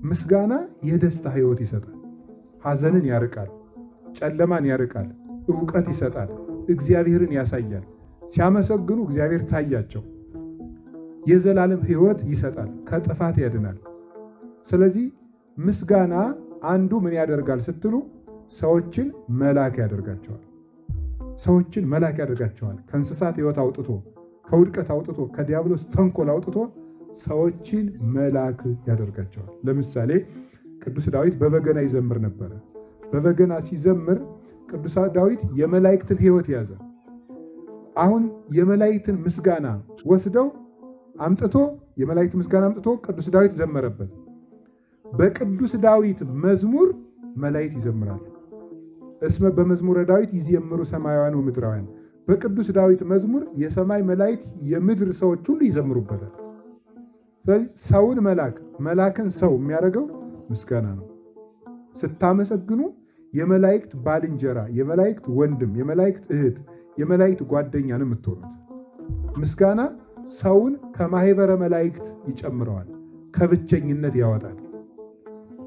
ምስጋና የደስታ ሕይወት ይሰጣል። ሐዘንን ያርቃል፣ ጨለማን ያርቃል፣ እውቀት ይሰጣል፣ እግዚአብሔርን ያሳያል። ሲያመሰግኑ እግዚአብሔር ታያቸው። የዘላለም ሕይወት ይሰጣል፣ ከጥፋት ያድናል። ስለዚህ ምስጋና አንዱ ምን ያደርጋል ስትሉ ሰዎችን መላክ ያደርጋቸዋል። ሰዎችን መላክ ያደርጋቸዋል። ከእንስሳት ሕይወት አውጥቶ፣ ከውድቀት አውጥቶ፣ ከዲያብሎስ ተንኮል አውጥቶ ሰዎችን መላክ ያደርጋቸዋል። ለምሳሌ ቅዱስ ዳዊት በበገና ይዘምር ነበረ። በበገና ሲዘምር ቅዱስ ዳዊት የመላእክትን ሕይወት ያዘ። አሁን የመላእክትን ምስጋና ወስደው አምጥቶ የመላእክት ምስጋና አምጥቶ ቅዱስ ዳዊት ዘመረበት። በቅዱስ ዳዊት መዝሙር መላእክት ይዘምራሉ። እስመ በመዝሙረ ዳዊት ይዘምሩ ሰማያውያን ወምድራውያን። በቅዱስ ዳዊት መዝሙር የሰማይ መላእክት የምድር ሰዎች ሁሉ ይዘምሩበታል። ስለዚህ ሰውን መላክ መላክን ሰው የሚያደርገው ምስጋና ነው። ስታመሰግኑ የመላእክት ባልንጀራ፣ የመላእክት ወንድም፣ የመላእክት እህት፣ የመላእክት ጓደኛ ነው የምትሆኑት። ምስጋና ሰውን ከማህበረ መላእክት ይጨምረዋል። ከብቸኝነት ያወጣል፣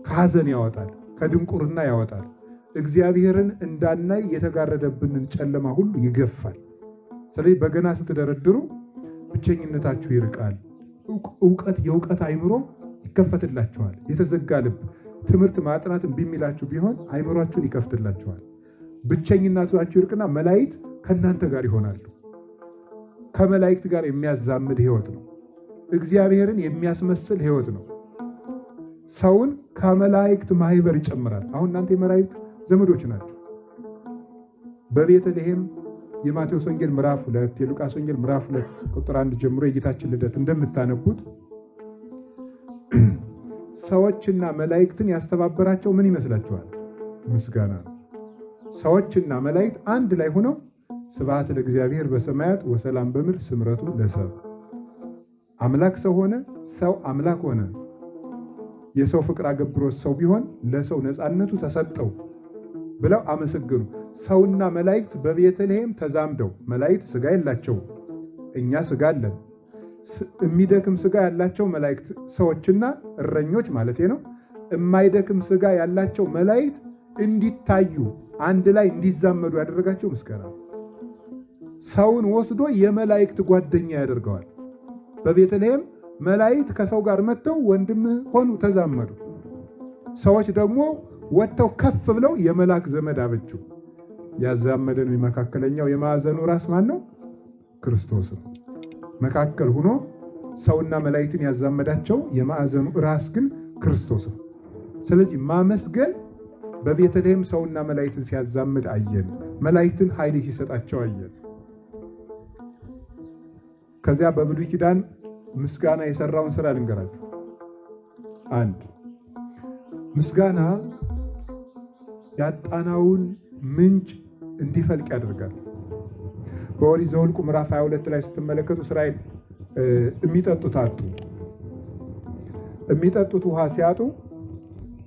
ከሐዘን ያወጣል፣ ከድንቁርና ያወጣል። እግዚአብሔርን እንዳናይ የተጋረደብንን ጨለማ ሁሉ ይገፋል። ስለዚህ በገና ስትደረድሩ ብቸኝነታችሁ ይርቃል። እውቀት የእውቀት አይምሮ ይከፈትላችኋል። የተዘጋ ልብ ትምህርት ማጥናት እምቢ የሚላችሁ ቢሆን አይምሯችሁን ይከፍትላችኋል። ብቸኝነታችሁ ይርቅና መላእክት ከእናንተ ጋር ይሆናሉ። ከመላእክት ጋር የሚያዛምድ ሕይወት ነው። እግዚአብሔርን የሚያስመስል ሕይወት ነው። ሰውን ከመላእክት ማህበር ይጨምራል። አሁን እናንተ የመላእክት ዘመዶች ናቸው። በቤተልሔም የማቴዎስ ወንጌል ምዕራፍ 2 የሉቃስ ወንጌል ምዕራፍ 2 ቁጥር 1 ጀምሮ የጌታችን ልደት እንደምታነቡት ሰዎችና መላእክትን ያስተባበራቸው ምን ይመስላችኋል? ምስጋና ነው። ሰዎችና መላእክት አንድ ላይ ሆነው ስብሐት ለእግዚአብሔር በሰማያት ወሰላም በምድር ስምረቱ ለሰብእ። አምላክ ሰው ሆነ፣ ሰው አምላክ ሆነ። የሰው ፍቅር አገብሮት ሰው ቢሆን ለሰው ነፃነቱ ተሰጠው ብለው አመሰገኑ። ሰውና መላእክት በቤተልሔም ተዛምደው፣ መላእክት ስጋ የላቸውም፣ እኛ ስጋ አለን። የሚደክም ስጋ ያላቸው መላእክት ሰዎችና እረኞች ማለት ነው። የማይደክም ስጋ ያላቸው መላእክት እንዲታዩ አንድ ላይ እንዲዛመዱ ያደረጋቸው ምስጋና ነው። ሰውን ወስዶ የመላእክት ጓደኛ ያደርገዋል። በቤተልሔም መላእክት ከሰው ጋር መጥተው ወንድም ሆኑ፣ ተዛመዱ። ሰዎች ደግሞ ወጥተው ከፍ ብለው የመላክ ዘመድ አበጁ። ያዛመደን የመካከለኛው የማዕዘኑ ራስ ማን ነው? ክርስቶስ ነው። መካከል ሆኖ ሰውና መላእክትን ያዛመዳቸው የማዕዘኑ ራስ ግን ክርስቶስ ነው። ስለዚህ ማመስገን በቤተልሔም ሰውና መላእክትን ሲያዛምድ አየን። መላእክትን ኃይል ሲሰጣቸው አየን። ከዚያ በብሉይ ኪዳን ምስጋና የሰራውን ስራ ልንገራችሁ። አንድ ምስጋና ያጣናውን ምንጭ እንዲፈልቅ ያደርጋል። በኦሪት ዘኍልቍ ምዕራፍ 22 ላይ ስትመለከቱ እስራኤል የሚጠጡት አጡ። የሚጠጡት ውሃ ሲያጡ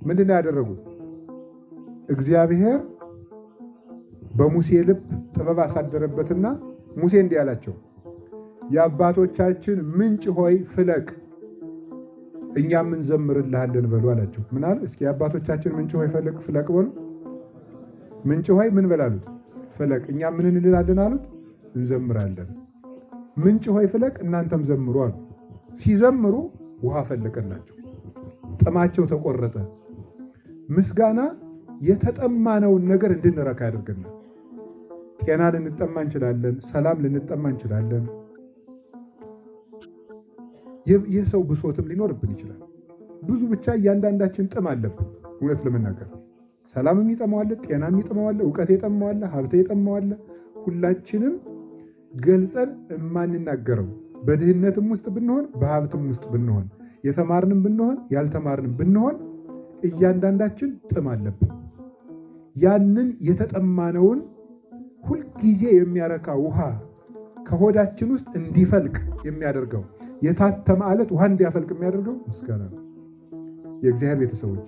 ምንድን ነው ያደረጉት? እግዚአብሔር በሙሴ ልብ ጥበብ አሳደረበትና ሙሴ እንዲህ አላቸው፣ የአባቶቻችን ምንጭ ሆይ ፍለቅ፣ እኛም እንዘምርልሃለን በሉ አላቸው። ምን አለ? እስኪ የአባቶቻችን ምንጭ ሆይ ፍለቅ ፍለቅ በሉ። ምንጭ ሆይ ምን በላሉት? ፍለቅ። እኛም ምን እንላለን አሉት? እንዘምራለን። ምንጭ ሆይ ፍለቅ፣ እናንተም ዘምሩ አሉ። ሲዘምሩ ውሃ ፈለቀላቸው፣ ጥማቸው ተቆረጠ። ምስጋና የተጠማነውን ነገር እንድንረካ ያደርገናል። ጤና ልንጠማ እንችላለን። ሰላም ልንጠማ እንችላለን። የሰው ብሶትም ሊኖርብን ይችላል። ብዙ ብቻ እያንዳንዳችን ጥም አለብን። እውነት ለመናገር ሰላም የሚጠማዋለ፣ ጤና የሚጠማዋለ፣ እውቀት የጠማዋለ፣ ሀብት የጠማዋለ። ሁላችንም ገልጸን የማንናገረው በድህነትም ውስጥ ብንሆን በሀብትም ውስጥ ብንሆን የተማርንም ብንሆን ያልተማርንም ብንሆን እያንዳንዳችን ጥም አለብን። ያንን የተጠማነውን ሁልጊዜ የሚያረካ ውሃ ከሆዳችን ውስጥ እንዲፈልቅ የሚያደርገው የታተመ አለት ውሃ እንዲያፈልቅ የሚያደርገው ምስጋና ነው። የእግዚአብሔር ቤተሰቦች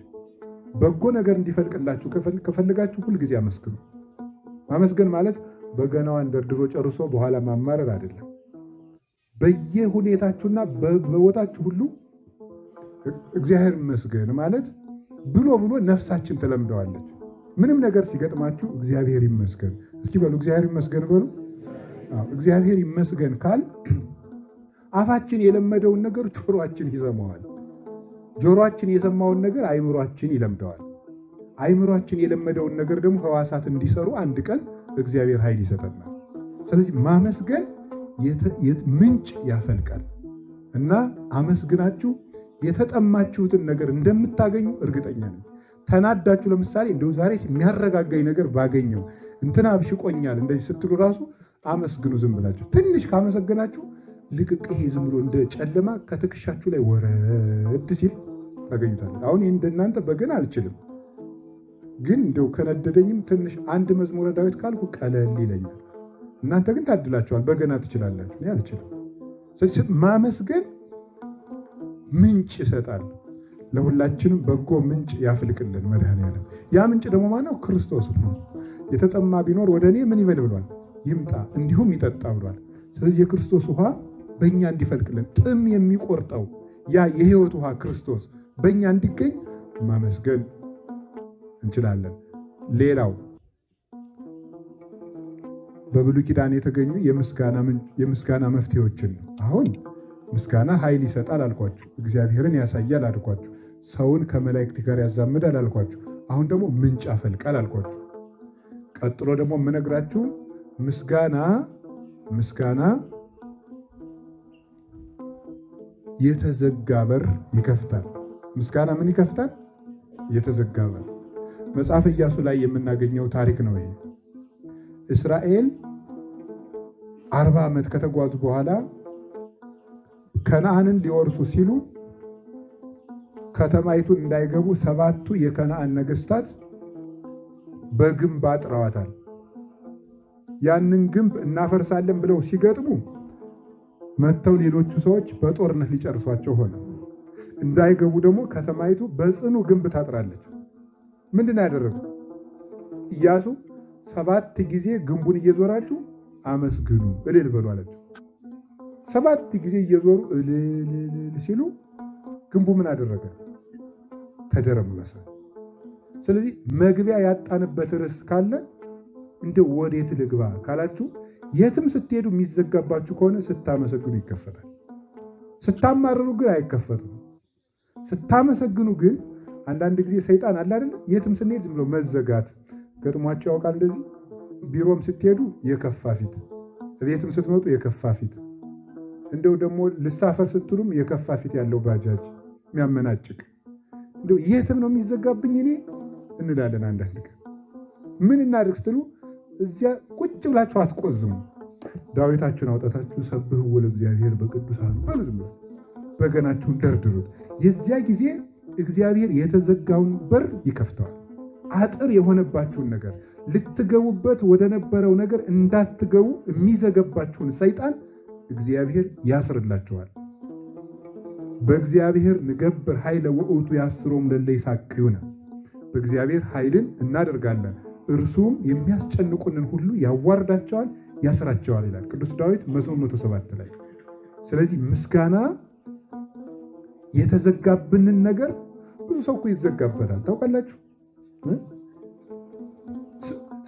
በጎ ነገር እንዲፈልቅላችሁ ከፈልጋችሁ ሁልጊዜ አመስግኑ። ማመስገን ማለት በገናዋን ደርድሮ ጨርሶ በኋላ ማማረር አይደለም። በየሁኔታችሁና በቦታችሁ ሁሉ እግዚአብሔር ይመስገን ማለት ብሎ ብሎ ነፍሳችን ተለምደዋለች። ምንም ነገር ሲገጥማችሁ እግዚአብሔር ይመስገን እስኪ በሉ። እግዚአብሔር ይመስገን በሉ። እግዚአብሔር ይመስገን ካል አፋችን የለመደውን ነገር ጆሮአችን ይሰማዋል። ጆሮአችን የሰማውን ነገር አይምሯችን ይለምደዋል። አይምሯችን የለመደውን ነገር ደግሞ ሕዋሳት እንዲሰሩ አንድ ቀን እግዚአብሔር ኃይል ይሰጠናል። ስለዚህ ማመስገን ምንጭ ያፈልቃል እና አመስግናችሁ የተጠማችሁትን ነገር እንደምታገኙ እርግጠኛ ነኝ። ተናዳችሁ ለምሳሌ እንደው ዛሬ የሚያረጋጋኝ ነገር ባገኘው እንትና አብሽቆኛል እንደዚህ ስትሉ ራሱ አመስግኑ። ዝም ብላችሁ ትንሽ ካመሰግናችሁ ልቅቅ ይሄ ዝም ብሎ እንደ ጨለማ ከትከሻችሁ ላይ ወረድ ሲል ታገኙታላችሁ። አሁን ይሄ እንደናንተ በገና አልችልም፣ ግን እንደው ከነደደኝም ትንሽ አንድ መዝሙረ ዳዊት ካልኩ ቀለል ይለኛል። እናንተ ግን ታድላችኋል፣ በገና ትችላላችሁ። እኔ አልችልም። ስለዚህ ማመስገን ምንጭ ይሰጣል። ለሁላችንም በጎ ምንጭ ያፍልቅልን መድኃኔዓለም። ያ ምንጭ ደግሞ ማነው? ክርስቶስ ነው። የተጠማ ቢኖር ወደ እኔ ምን ይበል ብሏል? ይምጣ እንዲሁም ይጠጣ ብሏል። ስለዚህ የክርስቶስ ውሃ በእኛ እንዲፈልቅልን ጥም የሚቆርጠው ያ የሕይወት ውሃ ክርስቶስ በእኛ እንዲገኝ ማመስገን እንችላለን። ሌላው በብሉይ ኪዳን የተገኙ የምስጋና መፍትሄዎችን ነው። አሁን ምስጋና ኃይል ይሰጣል አልኳችሁ፣ እግዚአብሔርን ያሳያል አልኳችሁ፣ ሰውን ከመላእክት ጋር ያዛምዳል አልኳችሁ። አሁን ደግሞ ምንጭ ያፈልቃል አልኳችሁ። ቀጥሎ ደግሞ የምነግራችሁ ምስጋና የተዘጋ በር ይከፍታል። ምስጋና ምን ይከፍታል? የተዘጋ በር። መጽሐፈ ኢያሱ ላይ የምናገኘው ታሪክ ነው ይሄ። እስራኤል 40 ዓመት ከተጓዙ በኋላ ከነዓንን ሊወርሱ ሲሉ ከተማይቱን እንዳይገቡ 7ቱ የከነዓን ነገስታት በግንብ አጥረዋታል። ያንን ግንብ እናፈርሳለን ብለው ሲገጥሙ መተው ሌሎቹ ሰዎች በጦርነት ሊጨርሷቸው ሆነ። እንዳይገቡ ደግሞ ከተማይቱ በጽኑ ግንብ ታጥራለች። ምንድነው ያደረጉት? ኢያሱ 7 ጊዜ ግንቡን እየዞራችሁ አመስግኑ እልል በሉ አላቸው። 7 ጊዜ እየዞሩ እልል ሲሉ ግንቡ ምን አደረገ? ተደረመሰ። ስለዚህ መግቢያ ያጣንበት ርዕስ ካለ እንደ ወዴት ልግባ ካላችሁ የትም ስትሄዱ የሚዘጋባችሁ ከሆነ ስታመሰግኑ ይከፈታል። ስታማርሩ ግን አይከፈትም። ስታመሰግኑ ግን አንዳንድ ጊዜ ሰይጣን አለ አይደል? የትም ስንሄድ ዝም ብሎ መዘጋት ገጥሟቸው ያውቃል። እንደዚህ ቢሮም ስትሄዱ የከፋ ፊት፣ ቤትም ስትመጡ የከፋ ፊት፣ እንደው ደግሞ ልሳፈር ስትሉም የከፋ ፊት ያለው ባጃጅ የሚያመናጭቅ እንደው የትም ነው የሚዘጋብኝ እኔ እንላለን። አንዳንድ ቀን ምን እናድርግ ስትሉ እዚያ ቁጭ ብላችሁ አትቆዝሙ። ዳዊታችሁን አውጣታችሁ ሰብሕዎ ለእግዚአብሔር በቅዱሳኑ በሉ፣ ዝም ብላችሁ በገናችሁን ደርድሩት። የዚያ ጊዜ እግዚአብሔር የተዘጋውን በር ይከፍተዋል። አጥር የሆነባችሁን ነገር ልትገቡበት ወደ ነበረው ነገር እንዳትገቡ የሚዘገባችሁን ሰይጣን እግዚአብሔር ያስርላችኋል። በእግዚአብሔር ንገብር ኃይለ ወእቱ ያስሮም ለለ ይሳቅዩነ። በእግዚአብሔር ኃይልን እናደርጋለን እርሱም የሚያስጨንቁንን ሁሉ ያዋርዳቸዋል፣ ያስራቸዋል ይላል ቅዱስ ዳዊት መዝሙር 107 ላይ። ስለዚህ ምስጋና የተዘጋብንን ነገር ብዙ ሰው እኮ ይዘጋበታል ታውቃላችሁ።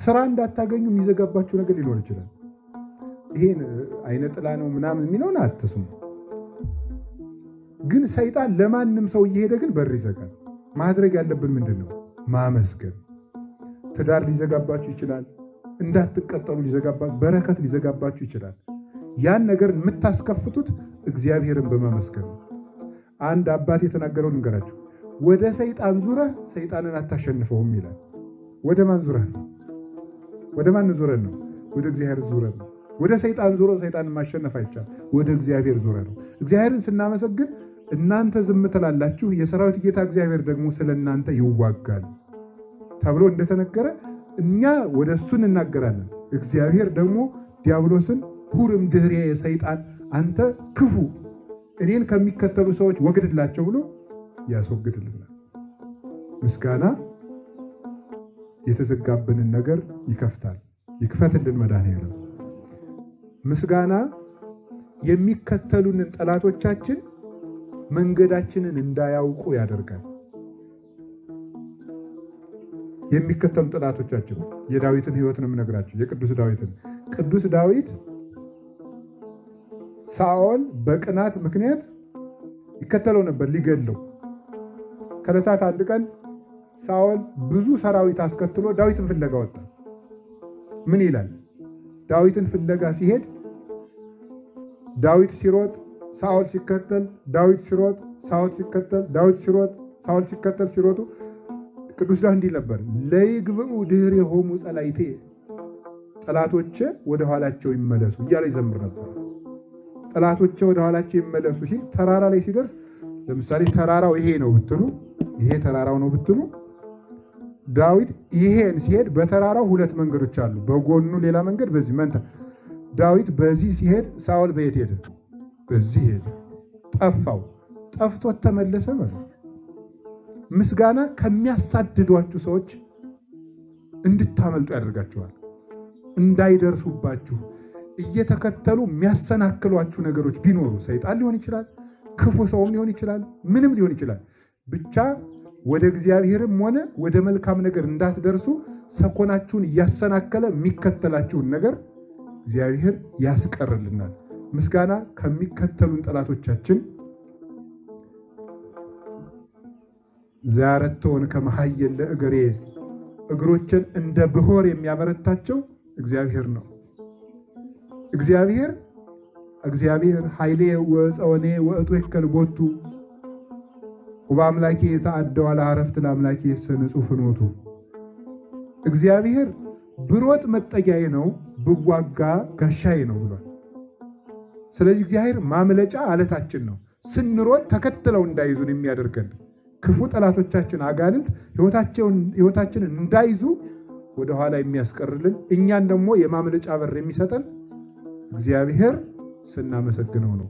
ስራ እንዳታገኙ የሚዘጋባችሁ ነገር ሊኖር ይችላል። ይሄን አይነ ጥላ ነው ምናምን የሚለውን አትስሙ። ግን ሰይጣን ለማንም ሰው እየሄደ ግን በር ይዘጋል። ማድረግ ያለብን ምንድነው? ማመስገን። ትዳር ሊዘጋባችሁ ይችላል። እንዳትቀጠሉ ሊዘጋባችሁ፣ በረከት ሊዘጋባችሁ ይችላል። ያን ነገር የምታስከፍቱት እግዚአብሔርን በማመስገን ነው። አንድ አባት የተናገረውን ልንገራችሁ። ወደ ሰይጣን ዙረህ ሰይጣንን አታሸንፈውም ይላል። ወደ ማን ዙረህ ነው? ወደ ማን ዙረህ ነው? ወደ እግዚአብሔር ዙረህ ነው። ወደ ሰይጣን ዙሮ ሰይጣንን ማሸነፍ አይቻልም። ወደ እግዚአብሔር ዙረህ ነው። እግዚአብሔርን ስናመሰግን እናንተ ዝም ትላላችሁ፣ የሰራዊት ጌታ እግዚአብሔር ደግሞ ስለናንተ ይዋጋል ተብሎ እንደተነገረ እኛ ወደ እሱ እንናገራለን። እግዚአብሔር ደግሞ ዲያብሎስን ሁርም ድህሬ ሰይጣን አንተ ክፉ እኔን ከሚከተሉ ሰዎች ወግድላቸው ብሎ ያስወግድልናል። ምስጋና የተዘጋብንን ነገር ይከፍታል። ይክፈትልን መድኃኔዓለም። ምስጋና የሚከተሉንን ጠላቶቻችን መንገዳችንን እንዳያውቁ ያደርጋል። የሚከተሉ ጠላቶቻችን የዳዊትን ሕይወት ነው የምነግራችሁ፣ የቅዱስ ዳዊትን። ቅዱስ ዳዊት ሳኦል በቅናት ምክንያት ይከተለው ነበር ሊገድለው። ከዕለታት አንድ ቀን ሳኦል ብዙ ሰራዊት አስከትሎ ዳዊትን ፍለጋ ወጣ። ምን ይላል? ዳዊትን ፍለጋ ሲሄድ ዳዊት ሲሮጥ ሳኦል ሲከተል፣ ዳዊት ሲሮጥ ሳኦል ሲከተል፣ ዳዊት ሲሮጥ ሳኦል ሲከተል ሲሮጡ ቅዱስ ዳዊት እንዲህ ነበር፣ ለይግብኡ ድኅሬሆሙ ጸላእቴ፣ ጠላቶቼ ወደ ኋላቸው ይመለሱ እያለ ይዘምር ነበር። ጠላቶቼ ወደ ኋላቸው ይመለሱ ሲል ተራራ ላይ ሲደርስ፣ ለምሳሌ ተራራው ይሄ ነው ብትሉ፣ ይሄ ተራራው ነው ብትሉ፣ ዳዊት ይሄን ሲሄድ በተራራው ሁለት መንገዶች አሉ። በጎኑ ሌላ መንገድ፣ በዚህ መንታ። ዳዊት በዚህ ሲሄድ ሳኦል በየት ሄደ? በዚህ ሄደ። ጠፋው። ጠፍቶት ተመለሰ ማለት ነው። ምስጋና ከሚያሳድዷችሁ ሰዎች እንድታመልጡ ያደርጋችኋል። እንዳይደርሱባችሁ እየተከተሉ የሚያሰናክሏችሁ ነገሮች ቢኖሩ ሰይጣን ሊሆን ይችላል፣ ክፉ ሰውም ሊሆን ይችላል፣ ምንም ሊሆን ይችላል። ብቻ ወደ እግዚአብሔርም ሆነ ወደ መልካም ነገር እንዳትደርሱ ሰኮናችሁን እያሰናከለ የሚከተላችሁን ነገር እግዚአብሔር ያስቀርልናል። ምስጋና ከሚከተሉን ጠላቶቻችን ዛረተውን ከመሐየል ለእግሬ፣ እግሮችን እንደ ብሆር የሚያበረታቸው እግዚአብሔር ነው። እግዚአብሔር ኃይሌ ወፀወኔ ወእቱ ይከልቦቱ ወበአምላኬ የተአደዋ ለአረፍት ለአምላኬ የሰንጹህ ፍኖቱ። እግዚአብሔር ብሮጥ መጠጊያዬ ነው፣ ብዋጋ ጋሻዬ ነው ብሏል። ስለዚህ እግዚአብሔር ማምለጫ አለታችን ነው። ስንሮጥ ተከትለው እንዳይዙን የሚያደርገን ክፉ ጠላቶቻችን አጋንንት ሕይወታችንን እንዳይዙ ወደኋላ የሚያስቀርልን፣ እኛን ደግሞ የማምለጫ በር የሚሰጠን እግዚአብሔር ስናመሰግነው ነው።